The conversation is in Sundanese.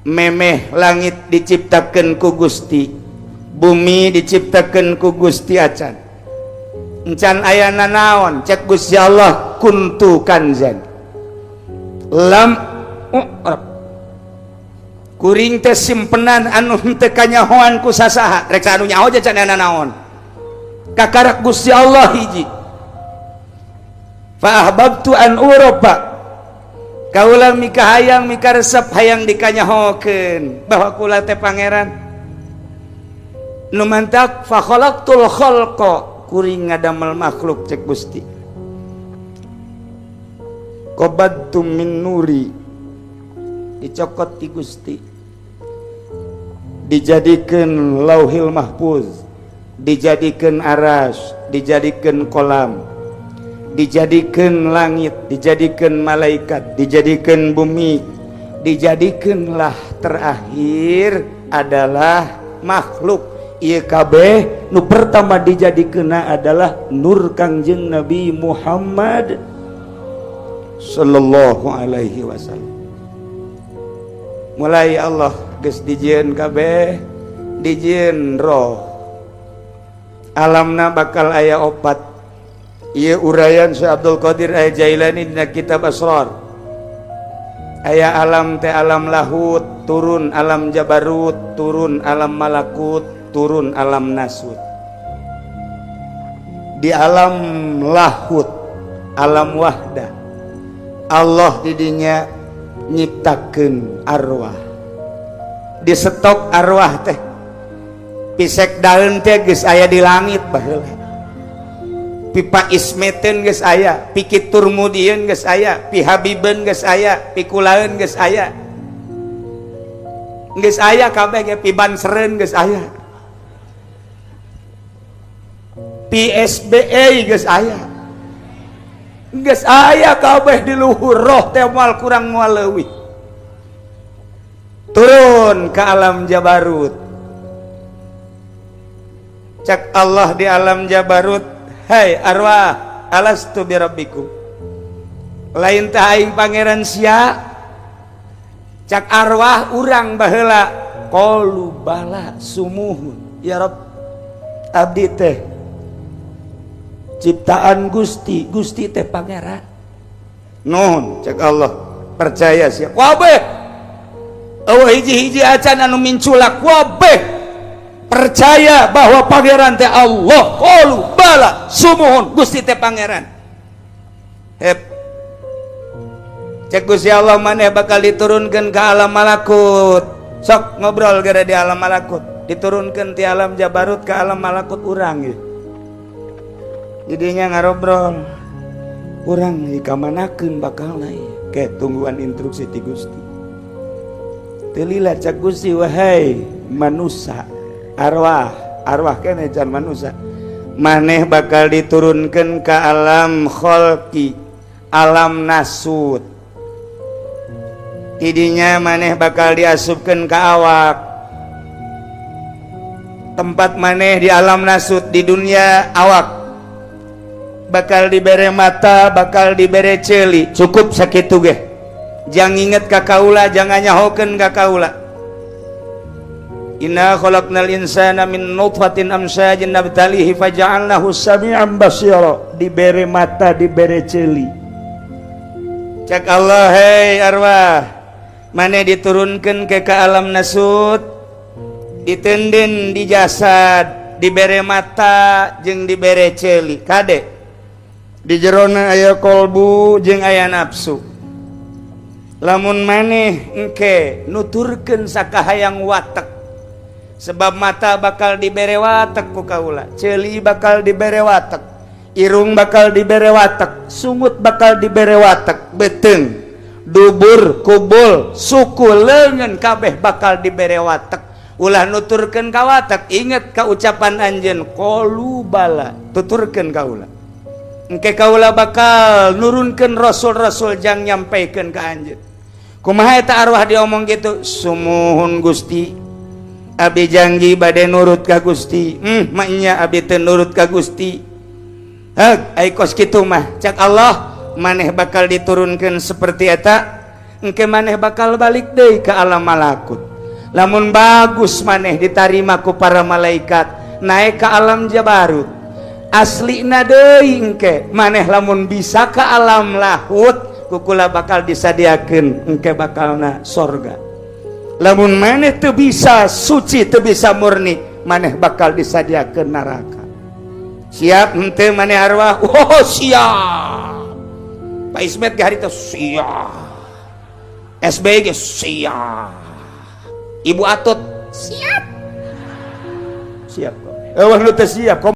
Memeh langit diciptakan ku Gusti, bumi diciptakan ku Gusti, acan encan aya nanaon. Cek Gusti Allah, kuntu kanzan lam u'rab, kuring teh simpenan anu henteu kanyahoan ku sasaha. Rek anu nyaho can aya nanaon, kakarak Gusti Allah hiji. Fa ahbabtu an urafa, kaula mika hayang, mika resep hayang dikanyahokeun bahwa kula teh pangeran. Nu mantak fa khalaqtul khalqa, kuring ngadamel makhluk. Cek Gusti, qabadtu min nuri, dicokot ti Gusti, dijadikan Lauhil Mahfuz, dijadikan aras, dijadikan kolam, dijadikan langit, dijadikan malaikat, dijadikan bumi, dijadikanlah terakhir adalah makhluk. IKB nu pertama dijadikan adalah nur Kangjeng Nabi Muhammad Sallallahu Alaihi Wasallam. Mulai Allah geus dijieun kabeh, dijieun roh, alamna bakal aya opat. Ieu uraian Syekh Abdul Qadir Al Jailani dina kitab Asrar. Aya alam teh alam lahut, turun alam jabarut, turun alam malakut, turun alam nasut. Di alam lahut, alam wahdah, Allah didinya nyiptakeun arwah. Di stok arwah teh pisek daun teh geus aya di langit baheula, pi Pak Ismeten geus aya, pi Kitur Mudieun geus aya, pi Habiben geus aya, pi Kulaeun geus aya, geus aya kabeh ge, pi Banseren geus aya, pi SBE geus aya, geus aya kabeh di luhur. Roh teh moal kurang moal leuwih. Turun ke alam jabarut. Cek Allah di alam jabarut, "Hai arwah, alastu birabbikum? Lain teh aing pangeran sia?" Cak arwah urang baheula, qalu bala, sumuhun ya Rabb, abdi teh ciptaan Gusti, Gusti teh pangeran. Nuhun. Cek Allah, percaya sia kabeh? Eueuh hiji-hiji acan anu minculak, kabeh percaya bahwa pangeran teh Allah. Qalu bala, sumuhun, Gusti teh pangeran. Hep, cek Gusti Allah, maneh bakal diturunkan ke alam malakut. Sok ngobrol gara di alam malakut. Diturunkan di alam jabarut ke alam malakut urang ya. Jadinya ngarobrol urang dikamanakeun bakal naik ke tungguan instruksi ti Gusti. Telila, cak Gusti, wahai manusia, arwah, arwah kene can manusia, maneh bakal diturunkan ke alam kholki, alam nasut. Tidinya maneh bakal diasupkan ke awak. Tempat maneh di alam nasut di dunia awak bakal dibere mata, bakal dibere celi. Cukup sakitu ge. Jangan inget ka kaula, jangan nyahokeun ka kaula. Inna khalaqnal insana min nutfatin amsyajin nabtalihi faja'alnahu sami'an basira. Dibere mata, dibere celi. Cek Allah, hei arwah, maneh diturunkan ke alam nasut, ditenden di jasad, dibere mata jeung dibere celi. Kade, di jerona aya kolbu jeung aya nafsu. Lamun maneh engke nuturkeun sakahayang watek, sebab mata bakal dibere watek ku kaula, ceuli bakal dibere watek, irung bakal dibere watek, sungut bakal dibere watek, beuteung, dubur, kubul, suku, leungeun kabeh bakal dibere watek. Ulah nuturkeun ka watek, inget ka ucapan anjeun, qalu bala, tuturkeun kaula. Engke kaula bakal nurunkeun rasul-rasul jang nyampaikeun ka anjeun. Kumaha eta arwah diomong gitu? Sumuhun Gusti, abdi janji bade nurut ka Gusti. Maknya abdi teu nurut ka Gusti. Heg, ai kos kitu mah, cak Allah, maneh bakal diturunkeun seperti eta. Engke maneh bakal balik deui ke alam malakut. Lamun bagus, maneh ditarima ku para malaikat, naik ke alam jabarut. Aslina deui, engke maneh lamun bisa ke alam lahut, ku kula bakal disadiakeun engke bakalna sorga. Lamun maneh teu bisa suci, teu bisa murni, maneh bakal disadiakeun neraka. Siap henteu maneh, arwah? Oh, siap. Pak Ismet ge harita siap, SBY ge siap, Ibu Atut siap, siap kok. Euweuh nu teu siap.